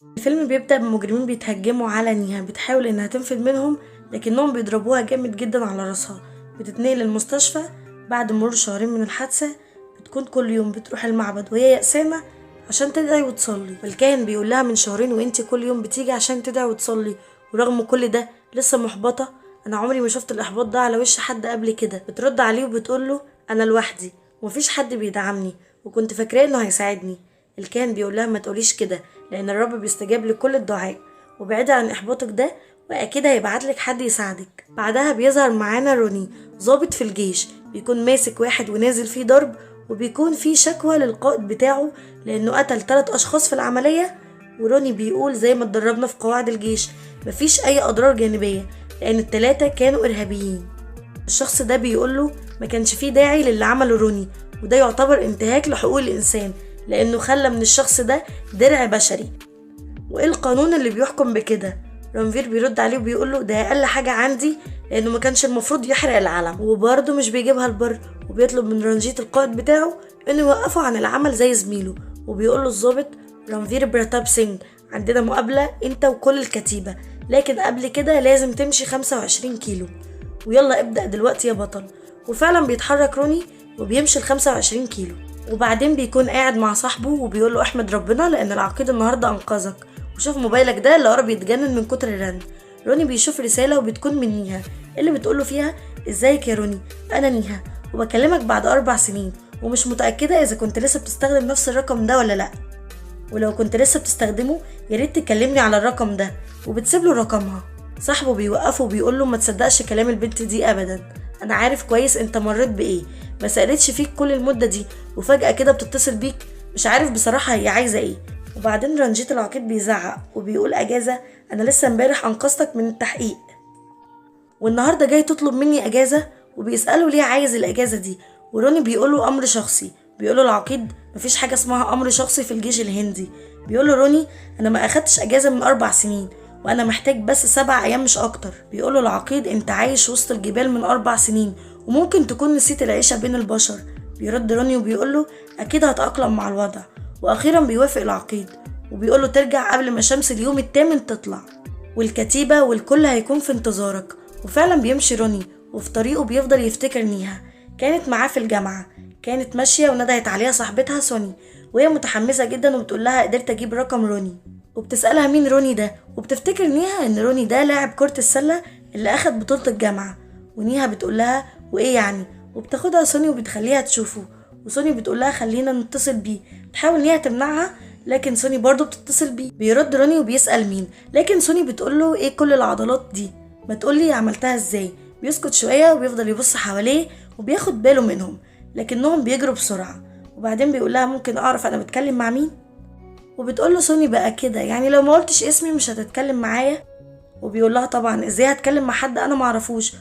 الفيلم بيبدأ بمجرمين بيتهجموا على نيها، بتحاول انها تنفد منهم لكنهم بيضربوها جامد جدا على راسها. بتتنقل المستشفى بعد مرور شهرين من الحادثة. بتكون كل يوم بتروح المعبد وهي يأسانة عشان تدعي وتصلي، والكاهن بيقول لها من شهرين وانتي كل يوم بتيجي عشان تدعي وتصلي ورغم كل ده لسه محبطة، انا عمري ما شفت الاحباط ده على وش حد قبل كده. بترد عليه وبتقول له انا لوحدي ومفيش حد بيدعمني وكنت فاكراه انه هيساعدني. الكاهن بيقول لها ما تقوليش كده لان الرب بيستجاب لكل الدعاء، وبعيد عن احباطك ده واكيد هيبعتلك حد يساعدك. بعدها بيظهر معانا روني ضابط في الجيش، بيكون ماسك واحد ونازل فيه ضرب، وبيكون فيه شكوى للقائد بتاعه لانه قتل 3 اشخاص في العملية. وروني بيقول زي ما اتدربنا في قواعد الجيش مفيش اي اضرار جانبية لان ال3 كانوا ارهابيين. الشخص ده بيقوله ما كانش فيه داعي للي عمله روني، وده يعتبر انتهاك لحقوق الانسان لانه خلى من الشخص ده درع بشري، وايه القانون اللي بيحكم بكده؟ رانفير بيرد عليه وبيقوله ده اقل حاجة عندي لانه ما كانش المفروض يحرق العلم، وبرضه مش بيجيبها البر، وبيطلب من رانجيت القائد بتاعه انه يوقفه عن العمل زي زميله. وبيقوله الضابط رانفير براتاب سينج عندنا مقابلة انت وكل الكتيبة، لكن قبل كده لازم تمشي 25 كيلو، ويلا ابدأ دلوقتي يا بطل. وفعلا بيتحرك روني وبيمشي ال 25 كيلو. وبعدين بيكون قاعد مع صاحبه وبيقول له احمد ربنا لان العقيد النهارده انقذك، وشوف موبايلك ده اللي قرب يتجنن من كتر الرن. روني بيشوف رسالة وبتكون من نيها اللي بتقوله فيها ازيك يا روني، انا نيها وبكلمك بعد 4 سنين ومش متأكدة اذا كنت لسه بتستخدم نفس الرقم ده ولا لا، ولو كنت لسه بتستخدمه يا ريت تكلمني على الرقم ده. وبتسيب له رقمها. صاحبه بيوقفه وبيقول له ما تصدقش كلام البنت دي ابدا، انا عارف كويس انت مريت بايه، ما سألتش فيك كل المدة دي وفجأة كده بتتصل بيك، مش عارف بصراحة هي عايزة ايه. وبعدين رانجيت العقيد بيزعق وبيقول اجازة، انا لسه امبارح انقذتك من التحقيق والنهارده جاي تطلب مني اجازة. وبيسأله ليه عايز الاجازة دي، وروني بيقوله امر شخصي. بيقوله العقيد مفيش حاجة اسمها امر شخصي في الجيش الهندي. بيقوله روني انا ما اخدتش اجازة من 4 سنين وانا محتاج بس 7 ايام مش اكتر. بيقوله العقيد انت عايش وسط الجبال من 4 سنين وممكن تكون نسيت العيشة بين البشر. بيرد روني وبيقوله اكيد هتأقلم مع الوضع. واخيرا بيوافق العقيد وبيقوله ترجع قبل ما شمس اليوم 8 تطلع والكتيبة والكل هيكون في انتظارك. وفعلا بيمشي روني، وفي طريقه بيفضل يفتكر نيها كانت معاه في الجامعة، كانت ماشية وندهت عليها صاحبتها سوني وهي متحمسة جدا وبتقول لها قدرت اجيب رقم روني، وبتسألها مين روني ده، وبتفتكر نيها ان روني ده لاعب كرة السلة اللي اخد بطولة الجامعة. ونيها بتقول لها وايه يعني، وبتاخدها سوني وبتخليها تشوفه، وسوني بتقول لها خلينا نتصل بيه. بتحاول نيها تمنعها لكن سوني برضو بتتصل بيه. بيرد روني وبيسأل مين، لكن سوني بتقول له ايه كل العضلات دي، ما تقولي عملتها ازاي. بيسكت شوية وبيفضل يبص حواليه وبياخد باله منهم لكنهم بيجروا بسرعة. وبعدين بيقول لها ممكن اعرف انا بتكلم مع مين؟ وبتقول له سوني بقى كده يعني لو ما قلتش اسمي مش هتتكلم معايا؟ وبيقول لها طبعا ازاي هتكلم مع حد انا معرفوش.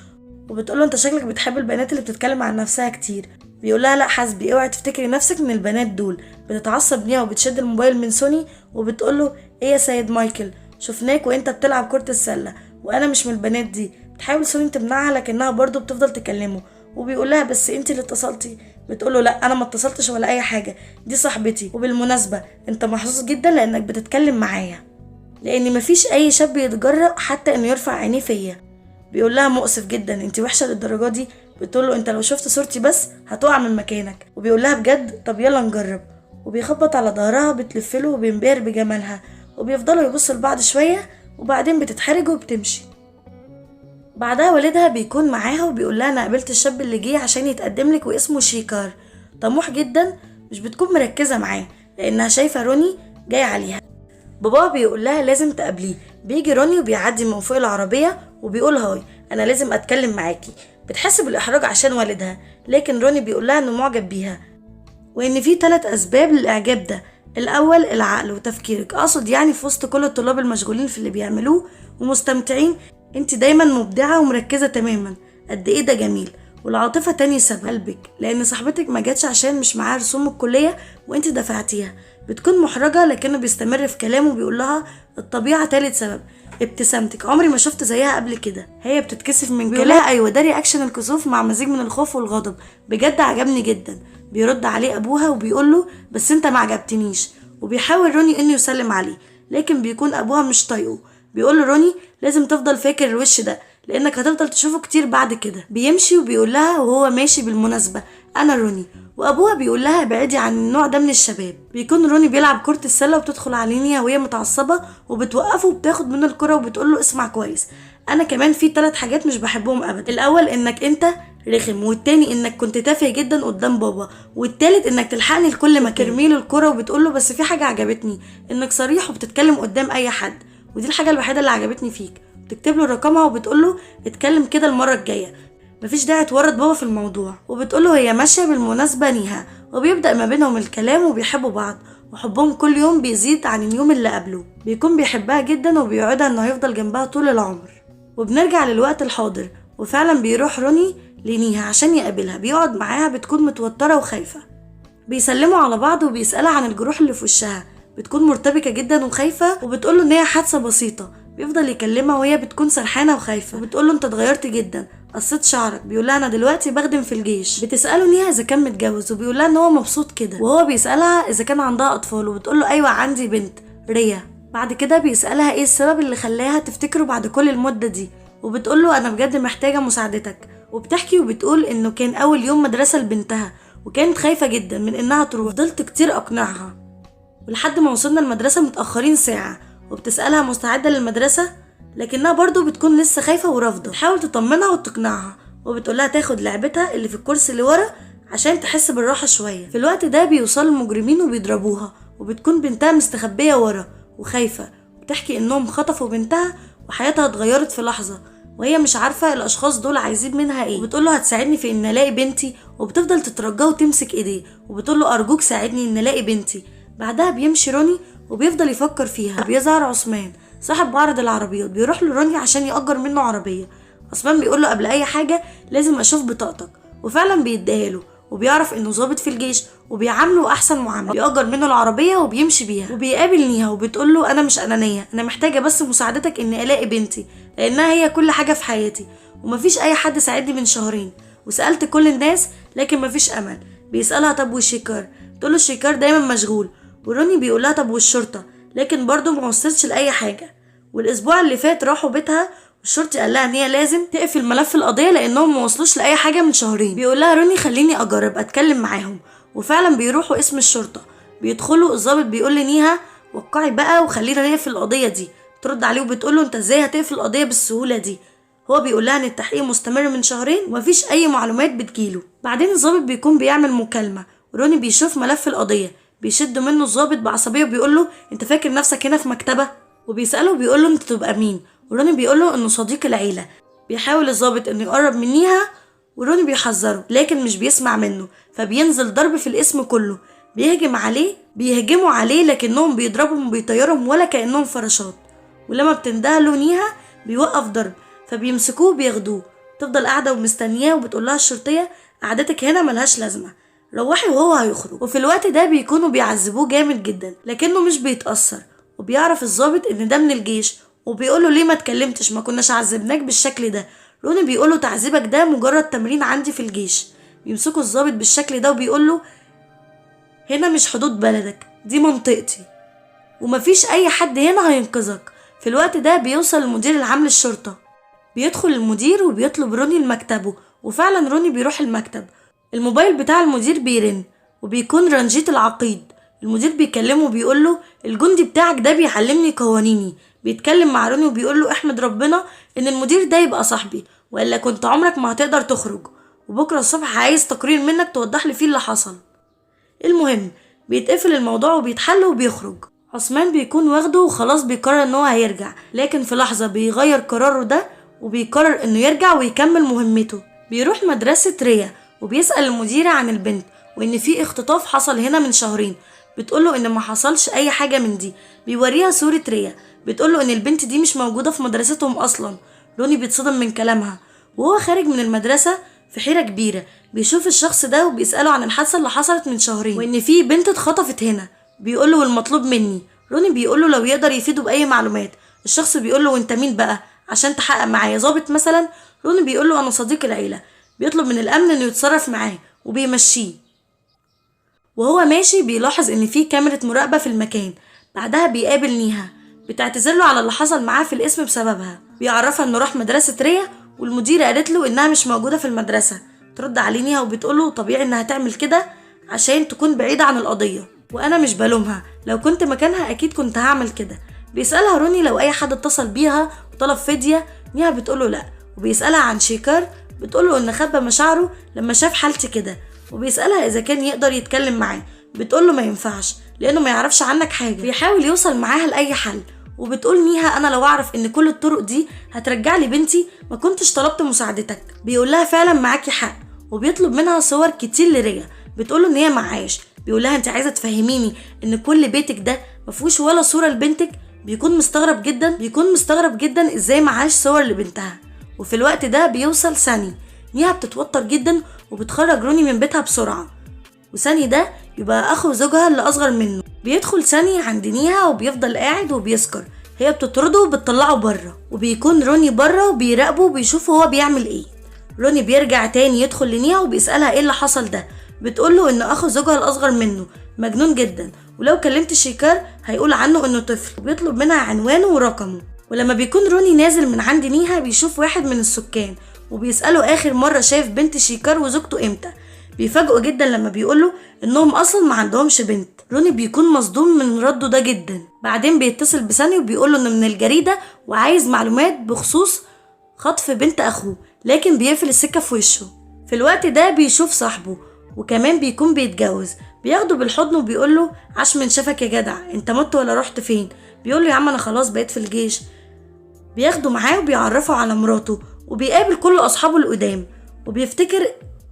وبتقول له انت شكلك بتحب البنات اللي بتتكلم عن نفسها كتير. بيقول لها لا حسبي، اوعي تفتكري نفسك من البنات دول. بتتعصب نيها وبتشد الموبايل من سوني وبتقول له ايه يا سيد مايكل، شفناك وانت بتلعب كرة السلة وانا مش من البنات دي. بتحاول سوني تمنعها لكنها برضو بتفضل تكلمه، وبيقول لها بس انت اللي اتصلتي. بتقول له لا انا ما اتصلتش ولا اي حاجه، دي صاحبتي، وبالمناسبه انت محظوظ جدا لانك بتتكلم معايا لان مفيش اي شاب يتجرأ حتى انه يرفع عينيه فيا. بيقول لها مؤسف جدا انت وحشه للدرجه دي. بتقول له انت لو شفت صورتي بس هتقع من مكانك. وبيقول لها بجد طب يلا نجرب. وبيخبط على ظهرها، بتلفله وبينبهر بجمالها، وبيفضلوا يبصوا لبعض شويه وبعدين بتتحرج وبتمشي. بعدها والدها بيكون معاها وبيقول لها انا قابلت الشاب اللي جه عشان يتقدم لك واسمه شيكار، طموح جدا. مش بتكون مركزه معاه لانها شايفه روني جاي عليها. بابا بيقول لها لازم تقابليه. بيجي روني وبيعدي من فوق العربيه وبيقول هاي انا لازم اتكلم معاكي. بتحس بالاحراج عشان والدها، لكن روني بيقول لها انه معجب بيها وان في 3 اسباب للاعجاب ده. الاول العقل وتفكيرك، اقصد يعني في وسط كل الطلاب المشغولين في اللي بيعملوه ومستمتعين انت دايما مبدعه ومركزه تماما، قد ايه ده جميل. والعاطفه تاني سبب، قلبك، لان صاحبتك ما جاتش عشان مش معاها رسوم الكليه وانت دفعتيها. بتكون محرجه لكنه بيستمر في كلامه وبيقول لها الطبيعه تالت سبب، ابتسامتك عمري ما شفت زيها قبل كده. هي بتتكسف من كلامها، ايوه ده reaction الكسوف مع مزيج من الخوف والغضب، بجد عجبني جدا. بيرد عليه ابوها وبيقول له بس انت ما عجبتنيش. وبيحاول روني انه يسلم عليه لكن بيكون ابوها مش طايقه. بيقول روني لازم تفضل فاكر الوش ده لانك هتفضل تشوفه كتير بعد كده. بيمشي وبيقول لها وهو ماشي بالمناسبة انا روني، وابوها بيقول لها ابعدي عن النوع ده من الشباب. بيكون روني بيلعب كرة السلة وبتدخل عليه نيها وهي متعصبة وبتوقفه وبتاخد منه الكرة وبتقول له اسمع كويس، انا كمان في 3 حاجات مش بحبهم ابدا، الاول انك انت رخم، والتاني انك كنت تافه جدا قدام بابا، والتالت انك تلحقني لكل مكان. ترميله الكرة وبتقول له بس في حاجة عجبتني، انك صريح وبتتكلم قدام اي حد، ودي الحاجة الوحيدة اللي عجبتني فيك. بتكتب له رقمها وبتقول له اتكلم كده المرة الجاية، مفيش داعي تورط بابا في الموضوع. وبتقول له هي ماشية بالمناسبة نيها، وبيبدأ ما بينهم الكلام وبيحبوا بعض، وحبهم كل يوم بيزيد عن اليوم اللي قبله. بيكون بيحبها جدا وبيوعدها انه هيفضل جنبها طول العمر. وبنرجع للوقت الحاضر، وفعلا بيروح روني لنيها عشان يقابلها. بيقعد معاها، بتكون متوترة وخايفة. بيسلموا على بعض وبيسألها عن الجروح اللي في وشها، بتكون مرتبكة جدا وخايفة، وبتقوله ان هي حادثة بسيطة. بيفضل يكلمها وهي بتكون سرحانة وخايفة، وبتقوله انت اتغيرت جدا، قصيت شعرك. بيقولها انا دلوقتي بخدم في الجيش. بتسأله نيها اذا كان متجوز، وبيقولها ان هو مبسوط كده. وهو بيسألها اذا كان عندها اطفال، وبتقوله ايوه عندي بنت ريا. بعد كده بيسألها ايه السبب اللي خلاها تفتكره بعد كل المدة دي، وبتقوله انا بجد محتاجة مساعدتك. وبتحكي وبتقول انه كان اول يوم مدرسة لبنتها، وكانت خايفة جدا من انها تروح، فضلت كتير اقنعها ولحد ما وصلنا المدرسة متأخرين ساعة. وبتسألها مستعدة للمدرسة، لكنها برضو بتكون لسه خايفة ورافضة. بتحاول تطمنها وتقنعها، وبتقولها تاخد لعبتها اللي في الكرسي اللي ورا عشان تحس بالراحة شوية. في الوقت ده بيوصلوا المجرمين وبيضربوها، وبتكون بنتها مستخبية ورا وخايفة. وبتحكي انهم خطفوا بنتها وحياتها اتغيرت في لحظة، وهي مش عارفة الاشخاص دول عايزين منها ايه. وبتقوله هتساعدني في ان الاقي بنتي، وبتفضل تترجاه وتمسك ايديه وبتقوله ارجوك ساعدني ان الاقي بنتي. بعدها بيمشي روني وبيفضل يفكر فيها. بيظهر عثمان صاحب معرض العربيات، بيروح لروني عشان يأجر منه عربية. عثمان بيقول له قبل اي حاجة لازم اشوف بطاقتك، وفعلا بيديها له، وبيعرف انه ظابط في الجيش وبيعامله احسن معاملة. بيأجر منه العربية وبيمشي بيها. وبيقابل نيها وبتقول له انا مش انانية، انا محتاجة بس مساعدتك اني الاقي بنتي، لانها هي كل حاجة في حياتي، ومفيش اي حد ساعدني من شهرين، وسألت كل الناس لكن مفيش امل. بيسألها طب والشيكار؟ بتقول له الشيكار دايما مشغول. وروني بيقول لها طب والشرطة؟ لكن برضه ما وصلتش لأي حاجة. والأسبوع اللي فات راحوا بيتها، والشرطي قال لها ان هي لازم تقفل ملف القضية لأنهم ما وصلوش لأي حاجة من شهرين. بيقول لها روني خليني أجرب أتكلم معاهم، وفعلا بيروحوا اسم الشرطة. بيدخلوا، الضابط بيقول لنيها وقعي بقى وخلينا نقفل القضية دي. ترد عليه وبتقول له انت ازاي هتقفل القضية بالسهولة دي؟ هو بيقول لها ان التحقيق مستمر من شهرين ومفيش اي معلومات بتجيله. بعدين الضابط بيكون بيعمل مكالمة، وروني بيشوف ملف القضية. بيشد منه الضابط بعصبية وبيقول له انت فاكر نفسك هنا في مكتبة؟ وبيسأله وبيقول له انت تبقى مين؟ وروني بيقول له انه صديق العيلة. بيحاول الضابط انه يقرب منيها، وروني بيحذره لكن مش بيسمع منه، فبينزل ضرب في الاسم كله. بيهجموا عليه لكنهم بيضربهم وبيطيرهم ولا كأنهم فراشات. ولما بتندهله نيها بيوقف ضرب، فبيمسكوه وبياخدوه. تفضل قاعدة ومستنياه، وبتقول لها الشرطية قعدتك هنا ملهاش لازمة، روحي وهو هيخرج. وفي الوقت ده بيكونوا بيعذبوه جامد جدا لكنه مش بيتأثر. وبيعرف الضابط ان ده من الجيش، وبيقوله ليه ما اتكلمتش، ما كناش عذبناك بالشكل ده. روني بيقوله تعذيبك ده مجرد تمرين عندي في الجيش. بيمسكوا الضابط بالشكل ده وبيقوله هنا مش حدود بلدك، دي منطقتي، ومفيش اي حد هنا هينقذك. في الوقت ده بيوصل المدير العام للشرطة. بيدخل المدير وبيطلب روني لمكتبه، وفعلا روني بيروح المكتب. الموبايل بتاع المدير بيرن، وبيكون رانجيت العقيد. المدير بيكلمه وبيقوله الجندي بتاعك ده بيعلمني قوانيني. بيتكلم مع روني وبيقوله احمد ربنا ان المدير ده يبقى صاحبي، والا كنت عمرك ما هتقدر تخرج، وبكره الصبح عايز تقرير منك توضح لي فيه اللي حصل. المهم بيتقفل الموضوع وبيتحل وبيخرج. عثمان بيكون واخده وخلاص بيقرر ان هو هيرجع، لكن في لحظة بيغير قراره ده وبيقرر انه يرجع ويكمل مهمته. بيروح مدرسة ريا وبيسأل المديرة عن البنت وان في اختطاف حصل هنا من شهرين. بتقوله ان ما حصلش اي حاجة من دي. بيوريها صورة ريا، بتقوله ان البنت دي مش موجودة في مدرستهم اصلا. روني بيتصدم من كلامها. وهو خارج من المدرسة في حيرة كبيرة بيشوف الشخص ده وبيسأله عن الحادثة اللي حصلت من شهرين وان في بنت اتخطفت هنا. بيقوله والمطلوب مني. روني بيقوله لو يقدر يفيده بأي معلومات. الشخص بيقوله وانت مين بقى عشان تحقق معايا، ظابط مثلا؟ روني بيقوله انا صديق العيلة. بيطلب من الامن انه يتصرف معاه وبيمشيه. وهو ماشي بيلاحظ ان في كاميرا مراقبة في المكان. بعدها بيقابل نيها. بتعتذر له على اللي حصل معاه في القسم بسببها. بيعرفها انه راح مدرسة ريا والمديرة قالت له انها مش موجودة في المدرسة. ترد عليه نيها وبتقوله طبيعي انها تعمل كده عشان تكون بعيدة عن القضية، وانا مش بلومها، لو كنت مكانها اكيد كنت هعمل كده. بيسألها روني لو اي حد اتصل بيها وطلب فدية، نيها بتقوله لا. وبيسألها عن شيكار، بتقوله ان خبى مشاعره لما شاف حالتي كده. وبيسألها اذا كان يقدر يتكلم معاه، بتقوله ما ينفعش لانه ما يعرفش عنك حاجة. بيحاول يوصل معاها لأي حل، وبتقول نيها انا لو اعرف ان كل الطرق دي هترجع لي بنتي ما كنتش طلبت مساعدتك. بيقول لها فعلا معاكي حق، وبيطلب منها صور كتير لريا، بتقوله ان هي معاش. بيقول لها انت عايزه تفهميني ان كل بيتك ده ما فيهوش ولا صوره لبنتك؟ بيكون مستغرب جدا ازاي معاش صور لبنتها. وفي الوقت ده بيوصل ساني. نيها بتتوتر جدا وبتخرج روني من بيتها بسرعه، وساني ده يبقى اخو زوجها اللي اصغر منه. بيدخل ساني عند نيها وبيفضل قاعد وبيسكر، هي بتطرده وبتطلعه بره، وبيكون روني بره وبيراقبه وبيشوفه هو بيعمل ايه. روني بيرجع تاني يدخل لنيها وبيسألها ايه اللي حصل ده، بتقوله ان اخو زوجها الاصغر منه مجنون جدا، ولو كلمت شيكار هيقول عنه انه طفل، وبيطلب منها عنوانه ورقمه. ولما بيكون روني نازل من عند نيها بيشوف واحد من السكان وبيسأله اخر مرة شاف بنت شيكار وزوجته امتى. بيفاجئوا جدا لما بيقوله انهم اصلا ما عندهمش بنت. روني بيكون مصدوم من رده ده جدا. بعدين بيتصل بساني وبيقوله انه من الجريدة وعايز معلومات بخصوص خطف بنت اخوه، لكن بيقفل السكة في وشه. في الوقت ده بيشوف صاحبه وكمان بيكون بيتجوز، بياخده بالحضن وبيقوله عاش من شافك يا جدع، انت مت ولا رحت فين؟ بيقوله يا عم انا خلاص بقيت في الجيش. بياخده معاه وبيعرفه على مراته وبيقابل كل اصحابه القدام وبيفتكر.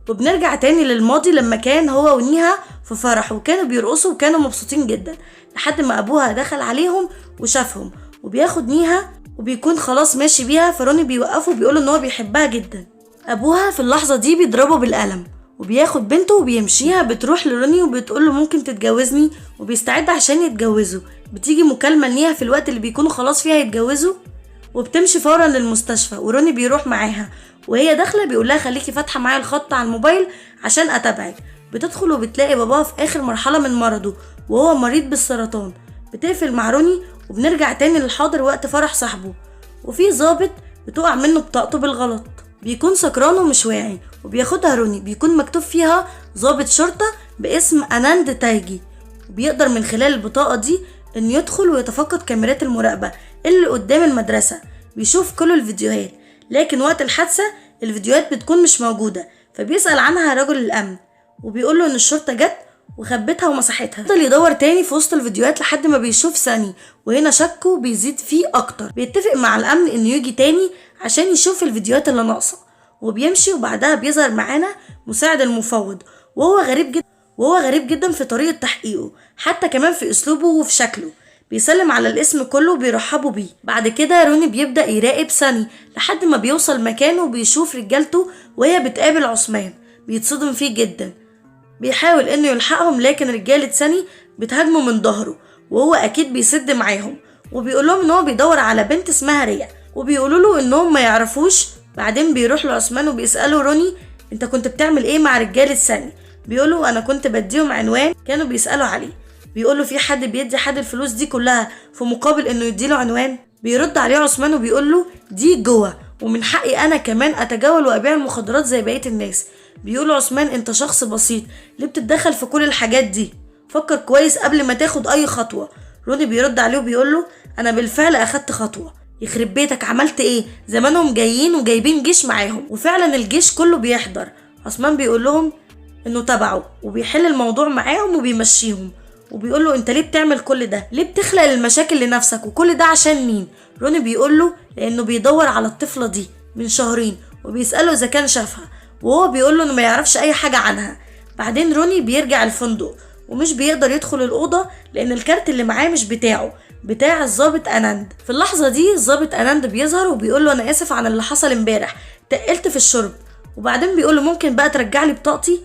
وبنرجع تاني للماضي لما كان هو ونيها في فرح وكانوا بيرقصوا وكانوا مبسوطين جدا، لحد ما ابوها دخل عليهم وشافهم، وبياخد نيها وبيكون خلاص ماشي بيها، فروني بيوقفه وبيقوله ان هو بيحبها جدا. ابوها في اللحظة دي بيضربه بالقلم وبياخد بنته وبيمشيها. بتروح لروني وبتقوله ممكن تتجوزني، وبيستعد عشان يتجوزوا. بتيجي مكالمة لنيها في الوقت اللي بيكونوا خلاص فيها يتجوزوا، وبتمشي فورا للمستشفى وروني بيروح معاها. وهي داخله بيقول لها خليكي فاتحه معايا الخط على الموبايل عشان اتابعك. بتدخل وبتلاقي باباها في اخر مرحله من مرضه وهو مريض بالسرطان. بتقفل مع روني وبنرجع تاني للحاضر وقت فرح صاحبه، وفي ظابط بتقع منه بطاقته بالغلط، بيكون سكران ومش واعي، وبياخدها روني. بيكون مكتوب فيها ظابط شرطه باسم اناند تايجي، وبيقدر من خلال البطاقه دي انه يدخل ويتفقد كاميرات المراقبه اللي قدام المدرسه، بيشوف كل الفيديوهات. لكن وقت الحادثة الفيديوهات بتكون مش موجودة، فبيسأل عنها رجل الأمن وبيقوله إن الشرطة جت وخبتها ومسحتها. فضل يدور تاني في وسط الفيديوهات لحد ما بيشوف ساني، وهنا شكه بيزيد فيه أكتر. بيتفق مع الأمن إنه يجي تاني عشان يشوف الفيديوهات اللي ناقصة، وبيمشي. وبعدها بيظهر معانا مساعد المفوض، وهو غريب جدا في طريقة تحقيقه، حتى كمان في أسلوبه وفي شكله. بيسلم على الاسم كله وبيرحبوا بيه. بعد كده روني بيبدأ يراقب ساني لحد ما بيوصل مكانه وبيشوف رجالته وهي بتقابل عثمان، بيتصدم فيه جدا. بيحاول انه يلحقهم لكن رجالة ساني بتهاجمه من ظهره، وهو اكيد بيسد معاهم، وبيقول لهم ان هو بيدور على بنت اسمها ريا، وبيقولوا له انهم ما يعرفوش. بعدين بيروح لعثمان وبيسأله روني انت كنت بتعمل ايه مع رجالة ساني؟ بيقولوا انا كنت بديهم عنوان كانوا بيسألوا عليه. بيقوله في حد بيدي حد الفلوس دي كلها في مقابل انه يديله عنوان؟ بيرد عليه عثمان وبيقوله دي جوه، ومن حقي انا كمان اتجول وابيع المخدرات زي بقيه الناس. بيقول عثمان انت شخص بسيط، ليه بتتدخل في كل الحاجات دي؟ فكر كويس قبل ما تاخد اي خطوه. روني بيرد عليه وبيقوله انا بالفعل اخدت خطوه. يخرب بيتك عملت ايه؟ زمانهم جايين وجايبين جيش معاهم، وفعلا الجيش كله بيحضر. عثمان بيقول لهم انه تبعه، وبيحل الموضوع معاهم وبيمشيهم، وبيقول له انت ليه بتعمل كل ده؟ ليه بتخلق المشاكل لنفسك؟ وكل ده عشان مين؟ روني بيقول له لانه بيدور على الطفله دي من شهرين، وبيساله اذا كان شافها، وهو بيقول له انه ما يعرفش اي حاجه عنها. بعدين روني بيرجع الفندق ومش بيقدر يدخل الاوضه لان الكارت اللي معاه مش بتاعه، بتاع الضابط اناند. في اللحظه دي الضابط اناند بيظهر وبيقول له انا اسف عن اللي حصل امبارح، تقلت في الشرب. وبعدين بيقول له ممكن بقى ترجع لي بطاقتي؟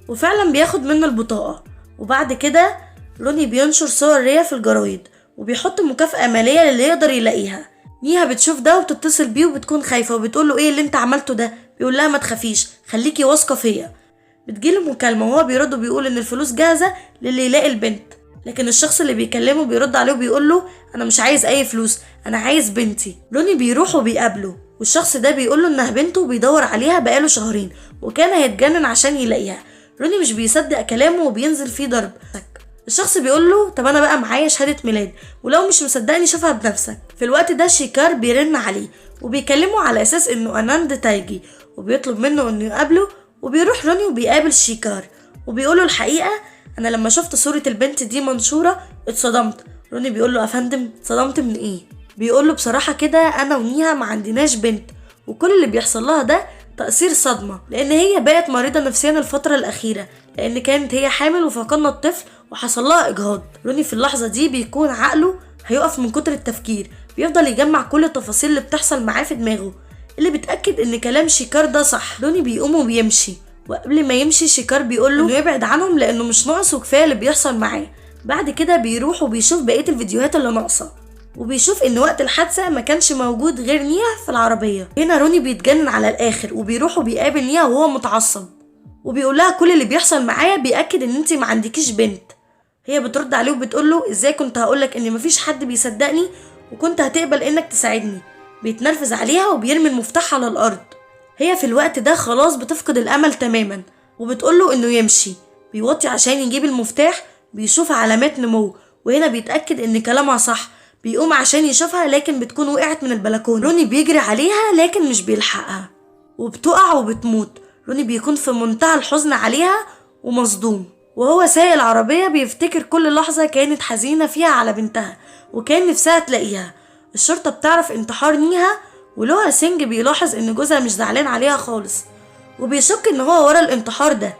وفعلا بياخد منه البطاقه. وبعد كده روني بينشر صور ريا في الجرايد وبيحط مكافأة مالية للي يقدر يلاقيها. نيها بتشوف ده وبتتصل بيه وبتكون خايفة وبتقول له ايه اللي انت عملته ده؟ بيقول لها ما تخافيش، خليكي واثقة فيا. بتجيله مكالمة وهو بيرد وبيقول ان الفلوس جاهزة للي يلاقي البنت، لكن الشخص اللي بيكلمه بيرد عليه وبيقول له انا مش عايز اي فلوس، انا عايز بنتي. روني بيروح وبيقابله، والشخص ده بيقول له انها بنته وبيدور عليها بقاله شهرين وكان هيتجنن عشان يلاقيها. روني مش بيصدق كلامه وبينزل فيه ضرب. الشخص بيقول له طب انا بقى معايا شهادة ميلاد، ولو مش مصدقني شوفها بنفسك. في الوقت ده شيكار بيرن عليه وبيكلمه على اساس انه اناند تايجي، وبيطلب منه انه يقابله. وبيروح روني وبيقابل شيكار وبيقوله الحقيقة انا لما شفت صورة البنت دي منشورة اتصدمت. روني بيقول له افندم اتصدمت من ايه؟ بيقول له بصراحة كده انا ونيها ما عندناش بنت، وكل اللي بيحصل لها ده تأثير صدمة، لان هي بقت مريضة نفسيا الفترة الأخيرة، لان كانت هي حامل وفقدنا الطفل وحصل لها إجهاض. روني في اللحظة دي بيكون عقله هيقف من كتر التفكير، بيفضل يجمع كل التفاصيل اللي بتحصل معاه في دماغه اللي بتأكد ان كلام شيكار ده صح. روني بيقوم وبيمشي، وقبل ما يمشي شيكار بيقول له انه يبعد عنهم لانه مش ناقص وكفايه اللي بيحصل معاه. بعد كده بيروح وبيشوف بقيه الفيديوهات اللي ناقصه، وبيشوف ان وقت الحادثه ما كانش موجود غير نيها في العربيه. هنا روني بيتجنن على الاخر وبيروح وبيقابل نيها وهو متعصب، وبيقول لها كل اللي بيحصل معايا بيأكد ان انت ما عندكيش بنت. هي بترد عليه وبتقول له ازاي كنت هقولك ان مفيش حد بيصدقني وكنت هتقبل انك تساعدني. بيتنرفز عليها وبيرمي المفتاح على الارض. هي في الوقت ده خلاص بتفقد الامل تماما وبتقوله انه يمشي. بيوطي عشان يجيب المفتاح، بيشوف علامات نمو، وهنا بيتأكد ان كلامها صح. بيقوم عشان يشوفها لكن بتكون وقعت من البلكونة. روني بيجري عليها لكن مش بيلحقها وبتقع وبتموت. روني بيكون في منتهى الحزن عليها ومصدوم، وهو سايق العربية بيفتكر كل لحظة كانت حزينة فيها على بنتها وكان نفسها تلاقيها. الشرطة بتعرف انتحار نيها، ولوها سينج بيلاحظ ان جوزها مش زعلان عليها خالص وبيشك ان هو ورا الانتحار ده.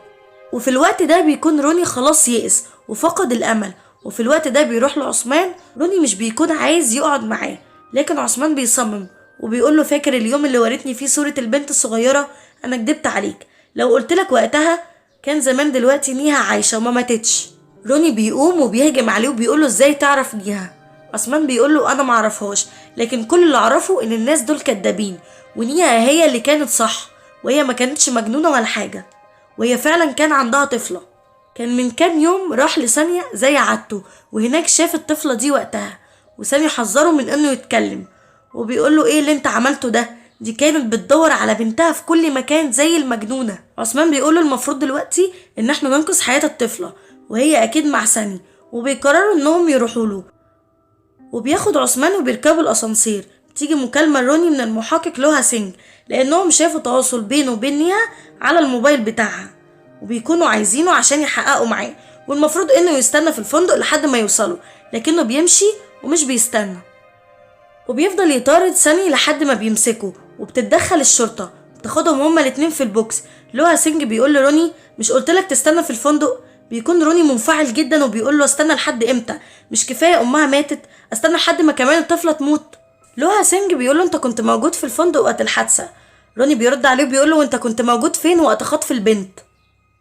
وفي الوقت ده بيكون روني خلاص يئس وفقد الامل. وفي الوقت ده بيروح لعثمان. روني مش بيكون عايز يقعد معاه، لكن عثمان بيصمم وبيقول له فاكر اليوم اللي وريتني فيه صورة البنت الصغيرة؟ انا كدبت عليك، لو قلتلك وقتها كان زمان دلوقتي نيها عايشة وما ماتتش. روني بيقوم وبيهجم عليه وبيقول له ازاي تعرف نيها؟ عثمان بيقول له انا معرفهاش، لكن كل اللي اعرفه ان الناس دول كدابين ونيها هي اللي كانت صح، وهي ما كانتش مجنونة ولا حاجة، وهي فعلا كان عندها طفلة. كان من كام يوم راح لسانيا زي عادته، وهناك شاف الطفلة دي وقتها، وسانيا حذره من انه يتكلم وبيقول له ايه اللي انت عملته ده؟ دي كانت بتدور على بنتها في كل مكان زي المجنونة. عثمان بيقول له المفروض دلوقتي ان احنا ننقذ حياة الطفلة وهي اكيد مع ساني، وبيقرروا انهم يروحوا له. وبياخد عثمان وبيركبوا الاسانسير. بتيجي مكالمة روني من المحقق لوها سينج، لانهم شافوا تواصل بينه وبين نيها على الموبايل بتاعها، وبيكونوا عايزينه عشان يحققوا معاه، والمفروض انه يستنى في الفندق لحد ما يوصلوا، لكنه بيمشي ومش بيستنى، وبيفضل يطارد ساني لحد ما بيمسكه. وبتتدخل الشرطة بتاخدهم هما الاتنين في البوكس. لوها سينج بيقول لروني مش قلتلك تستنى في الفندق؟ بيكون روني منفعل جدا وبيقول له استنى لحد امتى؟ مش كفايه امها ماتت؟ استنى لحد ما كمان الطفله تموت؟ لوها سينج بيقول له انت كنت موجود في الفندق وقت الحادثه. روني بيرد عليه وبيقول له وانت كنت موجود فين وقت خطف البنت؟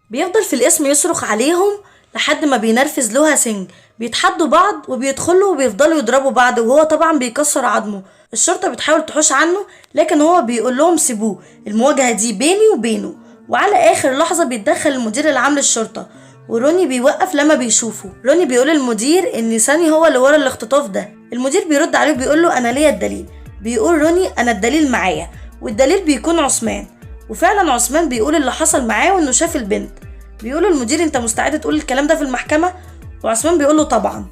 بيفضل في القسم يصرخ عليهم لحد ما بينرفز لوها سينج. بيتحدوا بعض وبيدخلوا وبيفضلوا يضربوا بعض، وهو طبعا بيكسر عظمه. الشرطة بتحاول تحوش عنه لكن هو بيقول لهم سيبوه، المواجهة دي بيني وبينه. وعلى آخر لحظة بيتدخل المدير العام للشرطة، وروني بيوقف لما بيشوفه. روني بيقول للمدير ان ساني هو اللي ورا الاختطاف ده. المدير بيرد عليه وبيقول له انا ليا الدليل. بيقول روني انا الدليل معايا، والدليل بيكون عثمان. وفعلا عثمان بيقول اللي حصل معاه وانه شاف البنت. بيقول المدير انت مستعد تقول الكلام ده في المحكمة؟ وعثمان بيقول له طبعا.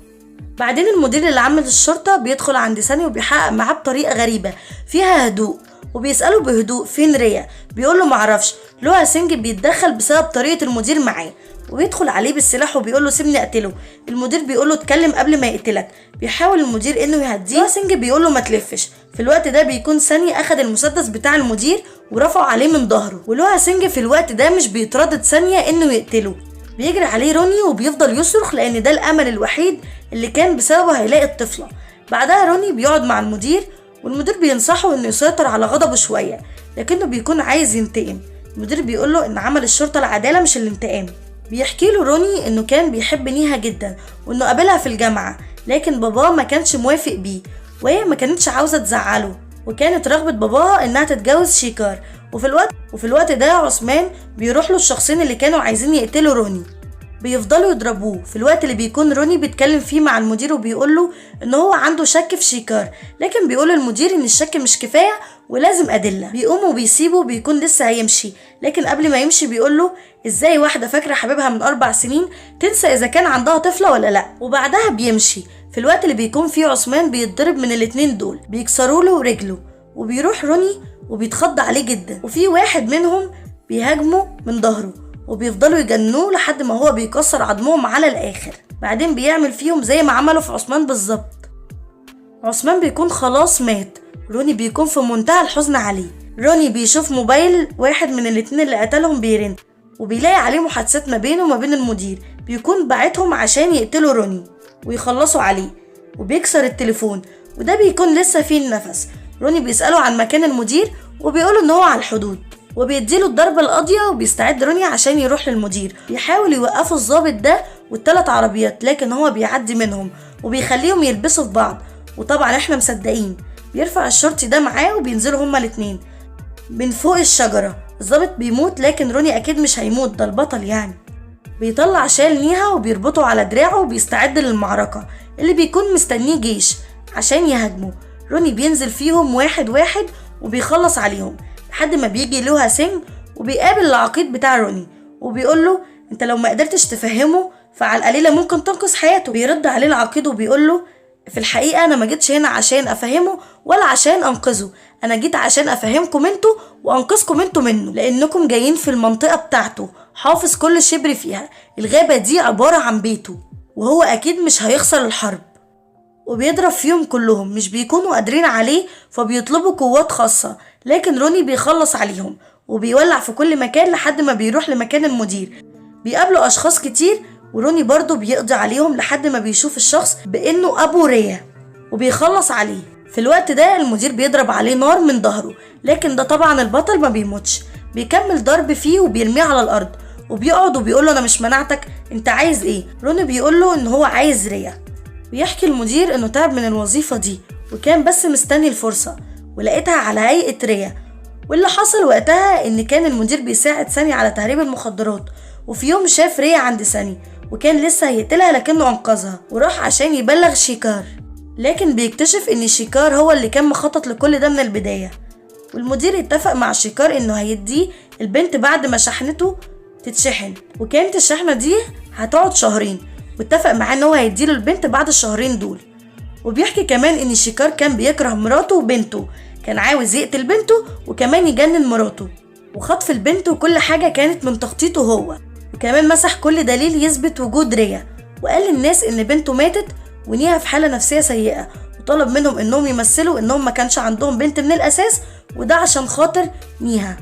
بعدين المدير اللي عمل الشرطة بيدخل عند ساني وبيحقق معاه بطريقة غريبة فيها هدوء، وبيسأله بهدوء فين ريا؟ بيقول له معرفش. لوها سينج بيتدخل بسبب طريقة المدير معاه، وبيدخل عليه بالسلاح وبيقول له سيبني اقتله. المدير بيقول له اتكلم قبل ما يقتلك. بيحاول المدير انه يهديه، لوها سينج بيقول له ما تلفش. في الوقت ده بيكون ساني اخد المسدس بتاع المدير ورفعه عليه من ظهره، ولوها سينج في الوقت ده مش بيتردد ثانية انه يقتله. بيجري عليه روني وبيفضل يصرخ لان ده الامل الوحيد اللي كان بسببه هيلاقي الطفلة. بعدها روني بيقعد مع المدير، والمدير بينصحه انه يسيطر على غضبه شوية، لكنه بيكون عايز ينتقم. المدير بيقوله ان عمل الشرطة العدالة مش الانتقام. بيحكي له روني انه كان بيحب نيها جدا وانه قابلها في الجامعة، لكن باباه ما كانش موافق بيه، وهي ما كانتش عاوزة تزعله، وكانت رغبة باباها انها تتجوز شيكار. وفي الوقت ده عثمان بيروح له الشخصين اللي كانوا عايزين يقتلوا روني. بيفضلوا يضربوه في الوقت اللي بيكون روني بيتكلم فيه مع المدير وبيقوله ان هو عنده شك في شيكار، لكن بيقول المدير ان الشك مش كفاية ولازم أدلة. بيقوم وبيسيبه، بيكون لسه هيمشي، لكن قبل ما يمشي بيقوله ازاي واحدة فاكرة حبيبها من 4 سنين تنسى اذا كان عندها طفلة ولا لا. وبعدها بيمشي في الوقت اللي بيكون فيه عثمان بيتضرب من الاتنين دول، بيكسروا له رجله، وبيروح روني وبيتخض عليه جدا، وفي واحد منهم بيهاجمه من ظهره وبيفضلوا يجننوه لحد ما هو بيكسر عظمهم على الاخر. بعدين بيعمل فيهم زي ما عملوا في عثمان بالظبط. عثمان بيكون خلاص مات، روني بيكون في منتهى الحزن عليه. روني بيشوف موبايل واحد من الاتنين اللي قتلهم بيرن، وبيلاقي عليه محادثات ما بينه وما بين المدير، بيكون باعتهم عشان يقتلوا روني ويخلصوا عليه، وبيكسر التليفون وده بيكون لسه فيه النفس. روني بيسأله عن مكان المدير وبيقوله ان هو على الحدود، وبيديله الضربة القاضية، وبيستعد روني عشان يروح للمدير. بيحاول يوقفوا الضابط ده والتلات عربيات، لكن هو بيعدي منهم وبيخليهم يلبسوا في بعض، وطبعا احنا مصدقين. بيرفع الشرطي ده معاه وبينزلوا هما الاتنين من فوق الشجرة. الضابط بيموت، لكن روني اكيد مش هيموت، ده البطل يعني. بيطلع شال نيها وبيربطه على دراعه وبيستعد للمعركة اللي بيكون مستنيه جيش عشان يهاجمه. روني بينزل فيهم واحد واحد وبيخلص عليهم لحد ما بيجي لوها سينج وبيقابل العقيد بتاع روني وبيقول له انت لو ما قدرتش تفهمه فعلى القليلة ممكن تنقذ حياته. بيرد عليه العقيد وبيقول له في الحقيقة انا ما جيتش هنا عشان افهمه ولا عشان انقذه، انا جيت عشان افهمكم انتوا وانقذكم انتوا منه، لانكم جايين في المنطقة بتاعته، حافظ كل شبر فيها، الغابة دي عبارة عن بيته وهو اكيد مش هيخسر الحرب. وبيضرب فيهم كلهم، مش بيكونوا قادرين عليه فبيطلبوا قوات خاصة، لكن روني بيخلص عليهم وبيولع في كل مكان لحد ما بيروح لمكان المدير. بيقابلوا أشخاص كتير وروني برضو بيقضي عليهم لحد ما بيشوف الشخص بأنه أبو ريا وبيخلص عليه. في الوقت ده المدير بيضرب عليه نار من ظهره، لكن ده طبعا البطل ما بيموتش، بيكمل ضرب فيه وبيرميه على الأرض وبيقعد وبيقوله أنا مش منعتك، أنت عايز إيه؟ روني بيقوله إن هو عايز ريا. بيحكي المدير إنه تعب من الوظيفة دي وكان بس مستني الفرصة ولقيتها على هيئة ريا. واللي حصل وقتها إن كان المدير بيساعد ساني على تهريب المخدرات، وفي يوم شاف ريا عند ساني وكان لسه هيقتلها لكنه أنقذها وراح عشان يبلغ شيكار، لكن بيكتشف إن شيكار هو اللي كان مخطط لكل ده من البداية. والمدير اتفق مع شيكار إنه هيديه البنت بعد ما شحنته تتشحن، وكانت الشحنة دي هتقعد شهرين، واتفق معاه إن هو هيديله البنت بعد الشهرين دول. وبيحكي كمان إن شيكار كان بيكره مراته وبنته، كان عاوز يقتل بنته وكمان يجنن مراته، وخطف البنت وكل حاجة كانت من تخطيطه هو، وكمان مسح كل دليل يثبت وجود ريا، وقال للناس إن بنته ماتت ونيها في حالة نفسية سيئة، وطلب منهم إنهم يمثلوا إنهم ما كانش عندهم بنت من الأساس، وده عشان خاطر نيها،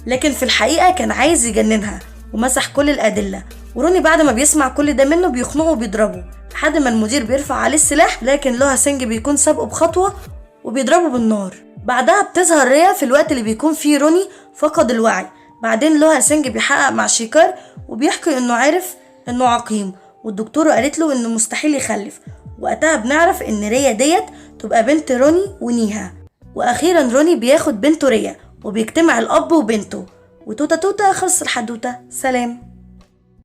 لكن في الحقيقة كان عايز يجننها ومسح كل الأدلة. وروني بعد ما بيسمع كل ده منه بيخنقه وبيضربه لحد ما المدير بيرفع عليه السلاح، لكن لوها سينج بيكون سابقه بخطوة وبيضربه بالنار. بعدها بتظهر ريا في الوقت اللي بيكون فيه روني فقد الوعي. بعدين لوها سينج بيحقق مع شيكار وبيحكي انه عارف انه عقيم، والدكتورة قالت له انه مستحيل يخلف. وقتها بنعرف ان ريا ديت تبقى بنت روني ونيها. واخيرا روني بياخد بنته ريا وبيجتمع الاب وبنته، وتوتا توتا خلص الحدوتة. سلام.